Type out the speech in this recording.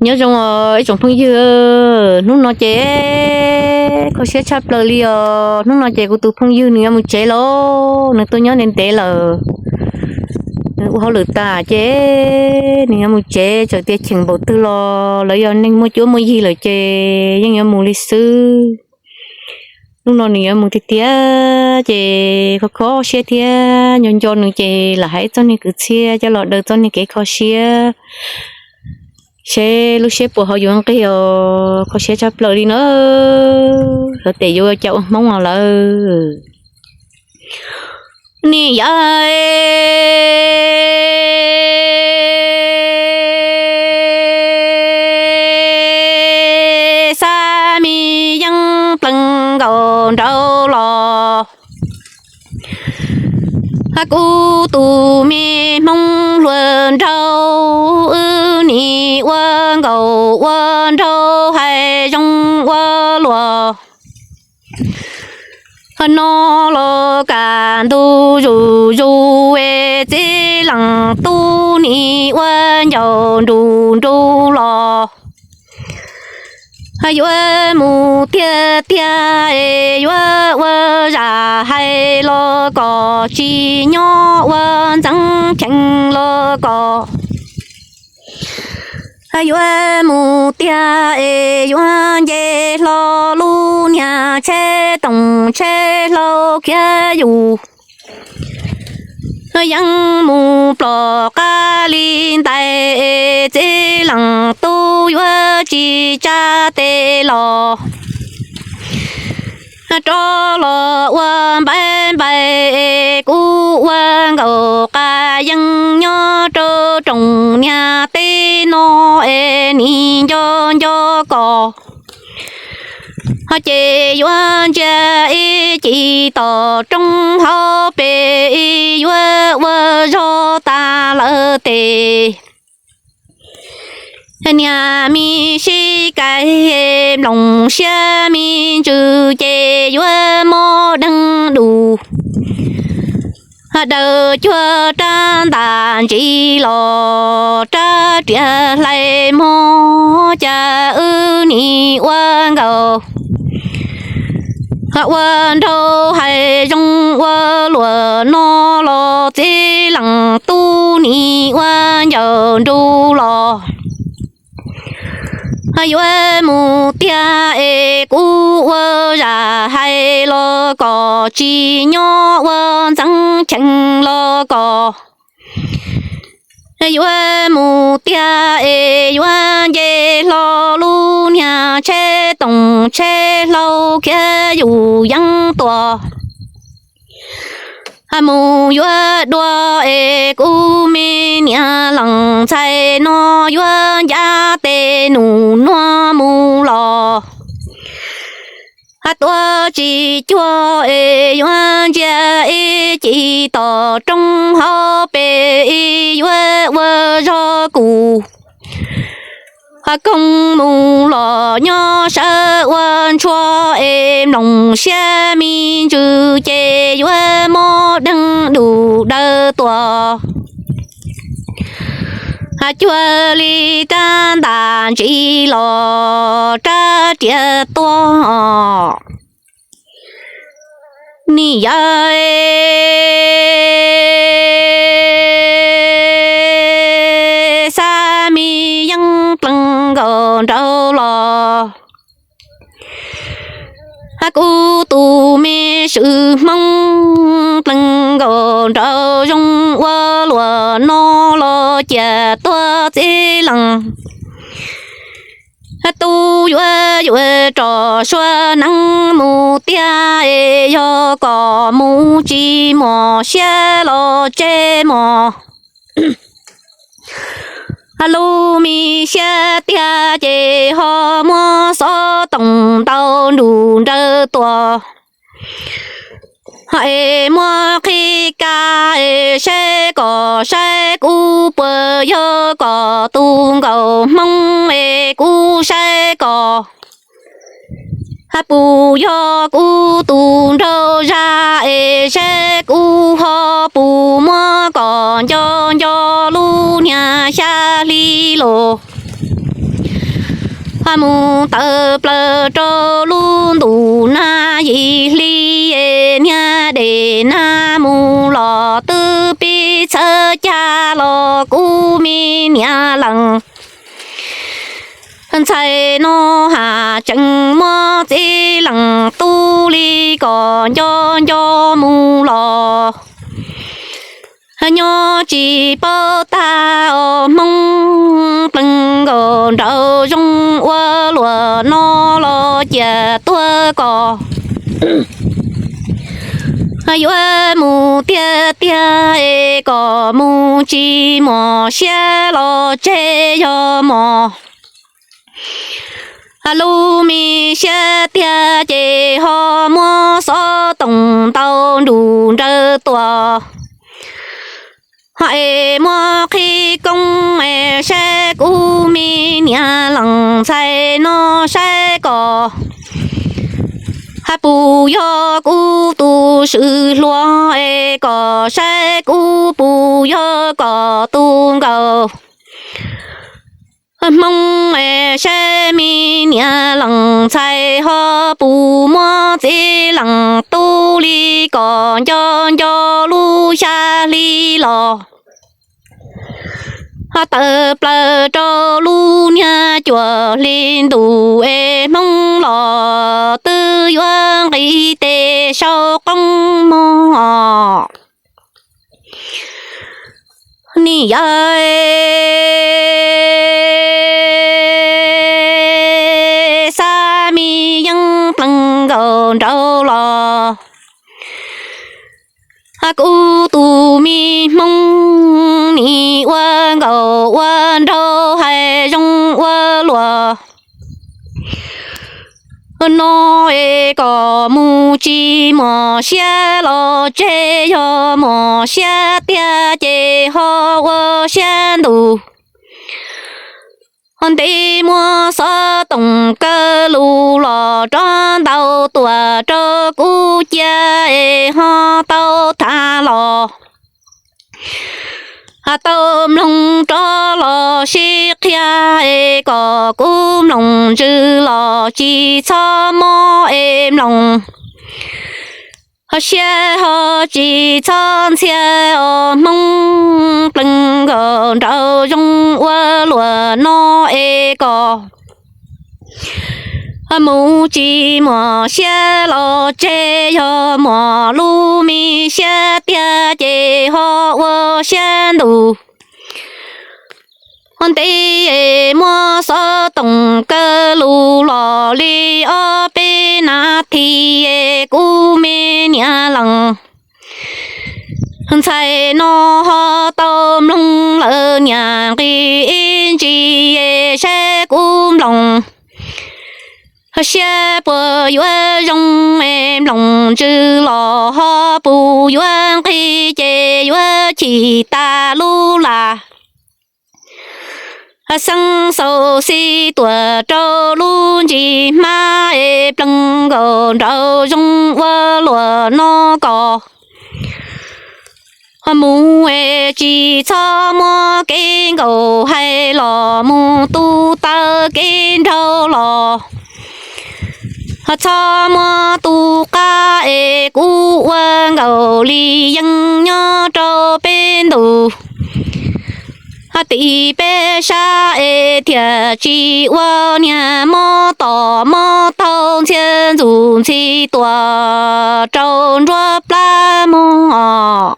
Nyob zoo os ib tsoom phooj ywg, hnub no ces kho siab tshaj plaws li os. Hnub no ces kuv tus phooj ywg nws yuav mus tsev lawm, nws tuaj nyob ntev ntev lawm, nws ua hauj lwm tas ces nws yuav mus tsev, txawm tias cheem npaum twg los lawv yog neeg muaj cuab muaj yig lawm ces yeej yuav mus li xwb. Hnub no nws yuav mus tiag tiag ces kho kho siab thiab nco nco nws ces lam hais txoj niag kwv txhiaj coj los daws txoj niag kev kho siab seb lub siab puas ho yuav nqig os. Kho siab tshaj plaws li na, lawv tes yuav cas ua Hmoob os lawm. Nim yog xa me yeej plees nkaus nraud los, kuv tus me Hmoob hluas nraug, wb nim ua nkaus ua nraug hais zoo ua luaj. No los kaj ntug zuj zus es txiv leej tub nim ua ncauj nruj nruj los, yuav mus tiag tiag es yuav ua zaj hais los kom tsis nyob, ua ntxeev cheej los kom yuav mus tiag es yuav nce hlo lub niag tsheb toom tsheb hlau khiav yus. Yeej mus plom qab li ntais es txiv leej tub yuav tsis tsa tes los, rov los ua npaib npaib es kuv ua nkaus qas yeej nyob rau rooj niag teb no es nim nco nco koj. Ho ces yuav ntsia ib ci tom roob hauv pes, yuav ua zog tas lawm tes, niag me sib kais mloog siab me ntsws ces yuav mob deeg dus. Daws cuag rab ntas ntsis los rab riam hlais mog, cas wb nim ua nkaus ua nraug hais zoo ua luaj no los txiv leej tub nim ua ncauj nruj los. Yuav mus tiag es kuv ua zaj hais los kom tsis nyob, ua ntxeev cheej los kom yuav mus tiag es yuav nce hlo lub niag tsheb toom tsheb hlau khiav yus yeeb tuaj. Mus yuav dua es kuv me niam leej ntxhais no yuav ncav tes nus nuav mus los. Tuaj tsis cuag es yuav ntsia ib ci tom roob hauv pes, yuav ua zog kuv koog mus los nyob sawv ua ntshua es mloog siab me ntsws ces yuav mob deeg dus daws tuaj. Cuag li rab ntas ntsis los rab riam tuaj. Nim yog xa me yeeb plees nkaus nraud los, kuv tus me swm Hmoob plees nkaus nraud zoo ua luaj no los cia tuag txiv leej tub yuav yuav rov sua neeb mus tiag es yog kom mus tsis muaj siab los tseg mog. Lub me siab tiag ces ho muab xov tooj ntau nruj nrawd tuaj es muab qhib kab es saib kom saib kuv puas yog kom tus nkauj Hmoob es kuv saib kom puas yog kuv tus nraug zag es saib kuv ho puas muab kom nco nco lub niag xya hli los. Mus tawm plaws rau lub ntuj nag yim hli, niag dej nag mus los twb pib txhawb cag los kuv me niam lees ntxhais no has tseem muab txiv lees tub li kom nco nco mus los nyob tsis paub tag os Hmoob. Plees nkaus nraum zoov ua luam no los cia tuag kom yuav mus tiag tiag es kom mus tsis muaj siab los tseg yog mos lub me siab tiag ces ho muab xov tooj ntaus nruj nrawm tuaj es muab qhib koob es saib kuv me niam lees ntxhais no saib kom puas yog kuv tus swm hluas es kom saib kuv puas yog kom tus nkaus Hmoob es saib me niam lees ntxhais ho puas muab txiv lees tub li kom nco nco lub xya hli los tawm plaws rau lub niag cuaj hli ntuj es Hmoob los twb yuav nqis tes sau qoob mog. Nim yawg xab me yeeb plees nkaus nraud los kuv tus me Hmoob nim ua nkaus ua nraug hais zoo ua luam no es kom mus tsis muaj siab los tseg, yog muaj siab tiag ces ho ua siab ntuj nti muab xov tooj kaw lus los rov ntaus tuaj rau kuv cia es ho tau tham los tau mloog rov los sib qhia es kom kuv mloog ntsws los tsis txhob mob es mloog siab ho tsis txhob ntxhias os Hmoob. Plees nkaus nraum zoov ua luam no es kom mus tsis muaj siab los tseg, yog muaj lub me siab tiag ces ho ua siab ntuj nti es muab xov tooj kaw lus los li ob peb nas this es kuv me niam lees ntxhais no ho tau mloog lawm niam nqis ib ntsis es saib kuv mloog siab puas yuav zoo es mloog ntsws los ho puas yuav nqig ces yuav chim tas lub lam xeeb xaus xij tuaj rau lub ntsis hmab es plees nkaus nraum zoov ua luam no kom mus es tsis txhob muab kev nkaum hais los mus tu taw kev nraug los txhob muab tu qab es kuv ua nkaus li yeeb nyob rau peb ntus tim peb sab es thiaj tsis ua niag mob tom mob taug ntxhiab ntxuj ntxhi tuaj rau nruab plab mog.